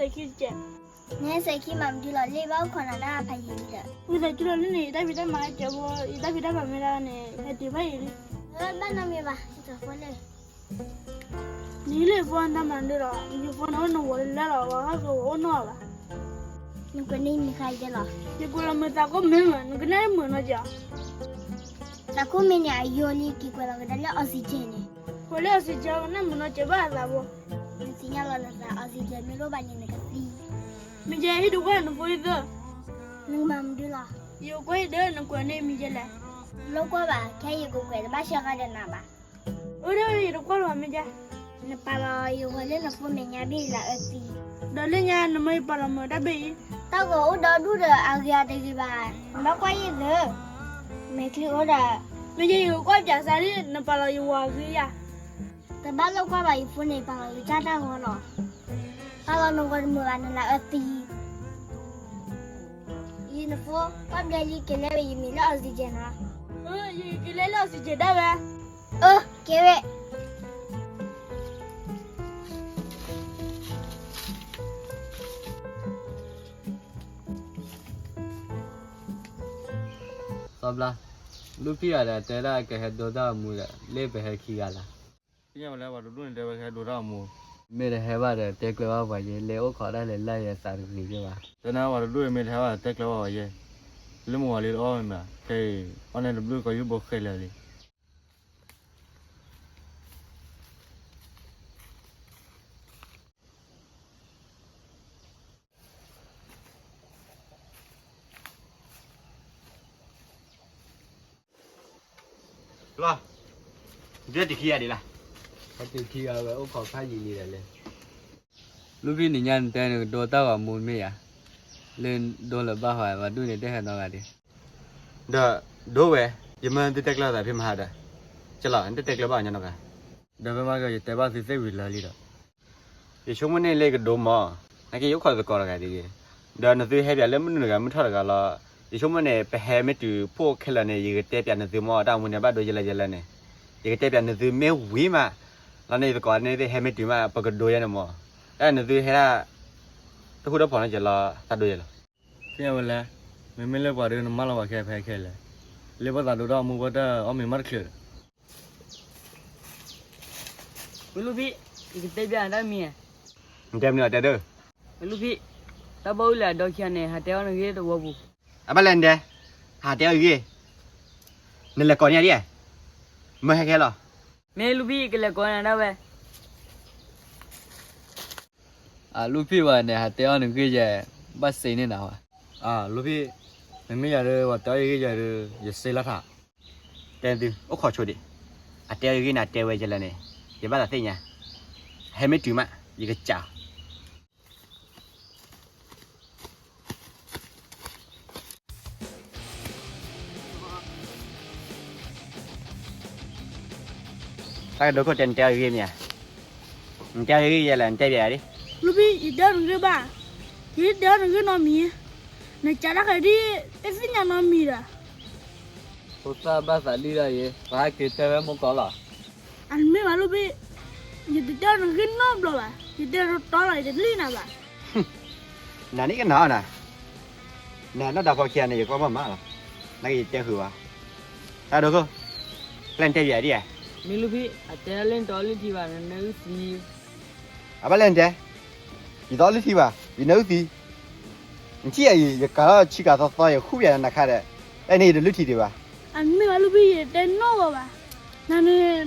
စဲးခံကဲး, နဟဲစဲးခံမၤမနုၤလီၤ, လၢဘၣ်အိၣ်ခိးနၤတၢ်ဖးယံာ်လံဒီး, ဝံသးစူၤလီၤလၢန့ၣ် ယတၢ်ဖံးတၢ်မၤဟဲကဲးဖိ, ယတၢ်ဖံးတၢ်မၤမ့ၢ်ဒၣ်န့ၣ် ဟဲတုၤဖးယံာ်လံ, ဘၣ်နီတမံၤဘၣ်, ယဖိလၢ နဟံးလၢယဖိနတၢ်မၤဒၢလီၤ, ယဖိန့ၣ်အိၣ်နဝီၤလၢလၢလီၤ, ဝၤဟီၣ်ကဝီၤအိၣ်နီၢ်ဘၣ်, နကွဲးန့ၢ်မံၤဃါယဲလီၤ, ယကွဲးလီၤမုာ်သးကိးမုာ်မး, နကနၣ်မုာ်နီတစဲး, သးကိးမုာ်န့ၣ် အယိလံ က့ၤကွဲးလီၤကဒါလၢ oxygen န့ၣ်, ကွဲးလၢ oxygen ကနၣ်မုာ်နီတစဲးဘၣ်အသးဖိ, နသ့ၣ်ညါလီၤနသး oxygen မ့ၢ်လိၣ်ဘၣ်န့ၣ် နကသံ, မ့ၢ်ယဲဟံၣ်ဒုးကွၢ်နဖိအံၤသၢ, နကမၤမနုၤလီၤ, ယကွၢ်အံၤဒီး နကွဲးန့ၢ်မံၤယဲလဲၣ်, လိၣ်ကွၢ်ဘၣ်, ခဲအံၤယကကွဲးတဘၣ်ဆှၢဃီဒီးနၤဘၣ် အၢ ဒ်ယတကွၢ်လီၤမ့ၢ်ဒ်, နပာ်လီၤယဂီၤလၢနဖိမဲာ်ညါဘ့ၣ်လၢအအၢသံ, ဒီးလၢညါနမ့ၢ်ပာ်လီၤမုာ်တၢ်ဘ့ၣ်အံၤ, တၢ်ဂီၤအိၣ်ဒီဒူၣ်ဒီးအဂ့ၤအတဂ့ၤဘၣ်, နဘၣ်ကွၢ်ယဲၢ်သၢ, မဲာ်ချံအိၣ်ဒီး, မ့ၢ်ယဲယကကွၢ်ပၠးစးလံ နပာ်လီၤယဂီၤအဂ့ၤယၤ, တဘၣ်လိၣ်ကွၢ်ဘၣ်ယဖိန့ၣ် ပာ်လီၤယကၢ်တၢ်ဂီၤလီၤ, ပာ်လီၤနဂီၤတမုာ်ဘၣ်နလၢအအၢသံ ယနဖိ, ကွၢ်ဘျဲလံက့ၤလဲဝဲယမံၤလၢ oxygen နီၤ, ယက့ၤလဲလၢ oxygen ဒၣ်ဝဲ, အၢ ကဲဝဲ, စီၤဘျါ, လူဖံဂၤဒီးတဲဒၣ်ကဟဲဒိတၢ်အမူဒီး လၢပဟဲခံဂၤလၢ်, သ့ၣ်ညါဝဲလၢပှၤတဒူၣ်န့ၣ်တဲဝဲကဟဲဒိတၢ်အမူ, မ့ၢ်တဟဲဘၣ်ဒီး တဲကျၢၤဘၣ်ပှၤယဲ လဲၤအိၣ်ခိးဒၣ်လဲာ်လၢ်ယဲသးတဂ့ၤယဲဘၣ်, တဲနၤပှၤတဒူၣ်အံၤမ့ၢ်တဟဲဘၣ်ဒီး တဲကျၢၤဘၣ်ပှၤယဲ, လၢမုၢ်ဝၤလံတအီၣ်မ့ၢ်ဘၣ်, ခဲအံၤ အီၣ်န့ၣ်တဘျုးကီၢ်ယူၢ်ဘိဃဲလၢာ်လံ လီၤ, ဒုးတုၤခံဂၤဒံးလၢ်, ဟဲတုၤခံဂၤဝဲအိၣ်ခိးဖးယံာ်လံဒီးလဲၣ်, လူဖံန့ၣ်ညါနတဲနကဒိတၢ်ဂီၤမူမ့ၢ်ဧါ, လၢဒိလၢၤဘၣ်ဟီ ပှၤဒူၣ်န့ၣ်တဟဲနီတဂၤဒံး, ဒီးဒိဝဲ, ယမၢသုတဲကျၢၤသးဖံမဟါဒီး, ကလီၤ နတတဲကျၢၤဘၣ်ညီနီတဂၤ, ဒီးဖဲမဟါက ယတဲဘၣ်သုသ့ၣ်ဝံၤလၢာ်လံဒီး ယဆိကမိၣ်န့ၣ်လၢကဒိမး, နာ်က့ယအိၣ်ခိးသကိးတဂၤဒ်အံၤ, ဒီးနသုဟဲပၠးလၢမုၢ်နုာ်တဂၤမုၢ်ထီၣ်တဂၤလီၤ, ယဆိကမိၣ်န့ၣ် ပဟဲမ့ၢ်တုၤဖှိၣ်ခဲလၢာ်န့ၣ် ယကတဲပၠးနသုမး တၢ်မူန့ၣ်ဘၣ်ဒိယဲလၢယဲလၢန့ၣ်, ယကတဲပၠးနသုမ့ၢ်ဝံၤမး, လီၤန့ၣ်ယသကိးန့ၣ်သ့ၣ်ဟဲမ့ၢ်တုၤမး ပကဒိယဲန့ၣ်မး, တၢ်နသုဟဲဒၣ် တဃူတဖိးန့ၣ်ကလီၤ သးဒိယဲလီၤ, သ့ၣ်ညါဝဲလဲၣ်, မ့မ့ၢ်လၢပှၤဒုးနမၢလီၤပှၤခဲဖဲခဲလၢာ်, လၢပသးဒိတၢ်အိၣ်မူပတၢ်အီၣ်မ့ၤမးတချုးဒီး မ့ၢ်လူဖံ, ယကတဲပၠးနတၢ်မံၤဧါ, နတဲမနုၤအတဲဒၢ, မ့ၢ်လူဖံ, တၢ်ဘီၣ်အုၣ်လၢအဒီခံဂၤန့ၣ် ဟးတဲအီၣ်နဂ့ၢ်တဝီပူၤ, အဘၣ်လဲၣ်နတဲ, ဟးတဲအီၣ်ဂ့ၢ်, နလဲၤကိးန့ၢ်ဧါဒ်, မၢဟဲခဲလီၤ, မ့ၢ်လူဖံ ယကလဲၤကိးနၤဒၣ်ဝဲ အလူဖံဘၣ်န့ၣ် ဟးတဲအီၣ်နဂ့ၢ်ယဲ, ဘၣ်စ့န့ၢ်နၤဝဲ, အလူဖံ, မ့မ့ၢ်ယၤဒီး ပှၤတဲအီၣ်ယဂ့ၢ်ယၤဒီး ယစ့လီၤထး, တဲသု အိၣ်ခိးဆိဒံး, အတဲအီၣ်ယဂ့ၢ်န့ၣ် တဲဝဲယလဲၣ်န့ၣ်, ယဘၣ်သးသ့ၣ်ညါ, ဟဲမ့ၢ်တုၤမး ယကစး တၢ်ကဒိခိၣ်တဲနတဲအီၣ်ယဂ့ၢ်မ့ၢ်ဧါ, နတဲအီၣ်ယဂ့ၢ်ယဲလဲၣ် နတဲပၠးယၤဒ်, လူဖံ ယတဲအီၣ်နဂ့ၢ်ဘၣ်, ယတဲအီၣ်နဂ့ၢ်နီတမံၤ, နစးတၢ်ခဲဒ် တသ့ၣ်ညါနီတမံၤဒီး ဖိသၣ်ဘၣ်သးဒ်ဒၣ်အံၤ ပဟဲက့ၤတဲဝဲမိၢ်ကီးလီၤ, အမ့ၢ်ဘၣ်လူဖံ, ယတတဲအီၣ်နဂ့ၢ်နီတဘျီဘၣ်, ယတဲတီတီလီၤ ယတလံၣ်နၤဘၣ်, နၤန့ၣ်ကနၤအီၤနၤ, နနီၢ်ဒၢဖီခံဂၤန့ၣ် ယကွၢ်မးမးလီၤ, နကယတဲဃုာ်ဘၣ်, တၢ်ဒိခိၣ်, ပျဲၢ်နတဲပၠးဒ်ဧါ, မ့ၢ်လူဖံ အတဲလၢနတအီၣ်လုၢ်ထံဘၣ် နနၢအုၣ်သံ အဘၣ်လဲၣ်နတဲ, ယတအီၣ်လုၢ်ထံဘၣ် ယနၢအုၣ်သံ, နထံၣ်အံၤ ယကၤထီၣ်ဆံကၤသီသီ ယဃုပၠးနၤခါဒီး, အဲန့ၣ်ယတလုၢ်ထံဒံးဘၣ်, အမ့ၢ်ဘၣ်လူဖံ ယတဲနီၢ်ဂီၤဘၣ်, နၤန့ၣ်,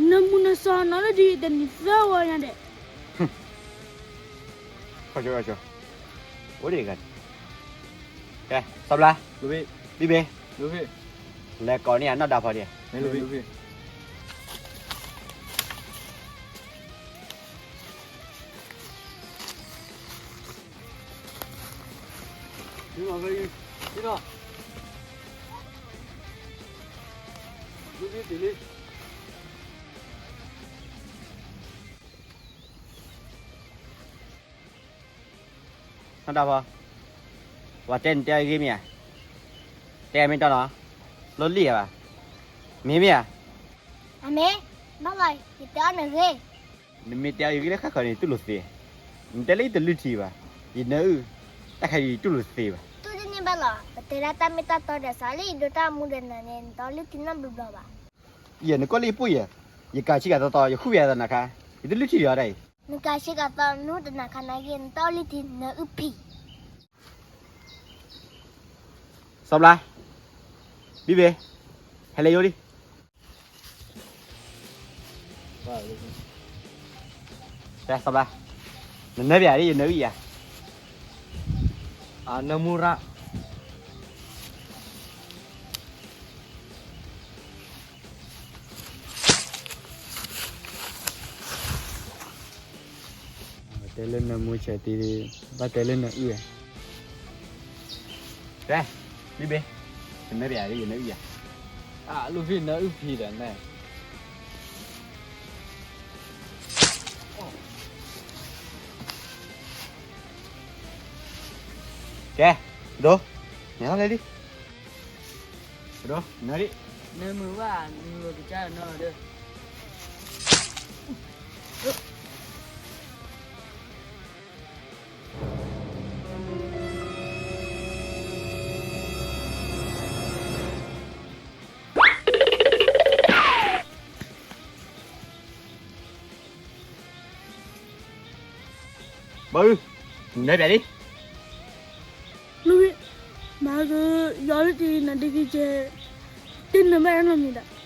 နမူနစီနီၢ်လၢဒ်တနံၤသၢဂီၤညါဒဲး အိၣ်ဒံးဂၤ, ကဲ စီၤဘျါ, ဘံၣ်ဘ့ၣ်, လဲၤကိးန့ၢ်ယနီၢ်ဒၢဖီဒံး, နီၢ်ဒၢဖီ, ပှၤတဲနတဲအီၣ်ယဂ့ၢ်မ့ၢ်ဧါ, တဲမ့ၢ်တီနီၤ, လိၣ်လံၣ်ဧါဘၣ်, မ့ၢ်မ့ၢ်ဧါ, အမ့ၢ်, ဘၣ်လီၤ ယတဲအီၣ်နဂ့ၢ်, နမ့ၢ်တဲအီၣ်ယဂ့ၢ်လၢဃၣ်ဃၢၤန့ၣ် တူၢ်လိာ်သ့, နတဲလၢယတလုၢ်ထံဘၣ်, ယနၢအုၣ်, တၢ်ခါအံၤတူၢ်လိာ်သ့ဘၣ်. တူၢ်တန့ၢ်ဘၣ်လီၤ, ပတဲဒၣ်တၢ်မ့ၢ်တၢ်တီဒီး စးလၢယဒိတၢ်မူဒီးနၤန့ၣ် နတအီၣ်လုၢ်ထံနီတဘျီဘျီဘၣ်. ယဲ နကွၢ်လၢယပိၢ်ယဲ, ယကးဆ့ကၤသီသီ ယဃုပယၤသနၤခါ, ယတလုၢ်ထံဒံးအီၤဒၣ်အံၤ. နကးဆ့ကၤသီ နတနၤခါနာ်က့ နတအီၣ်လုၢ်ထံ နအုၣ်ဖံး စီၤဘျါ, ဘံၣ်ဘ့ၣ်, ဟဲလဲၤယိလံ. စီၤဘျါ, နနၢပယၤဒ် ယနၢအုၣ်ယၤ. အနၢမူရၣ် တဲလၢနၢမူဆဲးတံၢ်, ဘၣ်တဲလၢနၢအုၣ်ဧါ. တဲ, ဘံၣ်ဘ့ၣ်, နနၢပယၤဒ် ယနၢအုၣ်ယၤ. အလူၤဖံး နၢအုၣ်ဖံးဒီးနဲ. ကဲ, ဒိ, နဲထီၣ်လဲလံ. ဒိ, နၢဒံး, နၢမုာ်ဘၣ်, နမုာ်ကစၢ်နီၤဒီး. ဘၣ်အုၣ်, နနၢပယၤလံ. လူၤဝံ, မၤကယီလၢတံၢ်နၤဒ်က့ၤကဲ, တ့နၢဘၣ်နီတမံၤဒၣ်.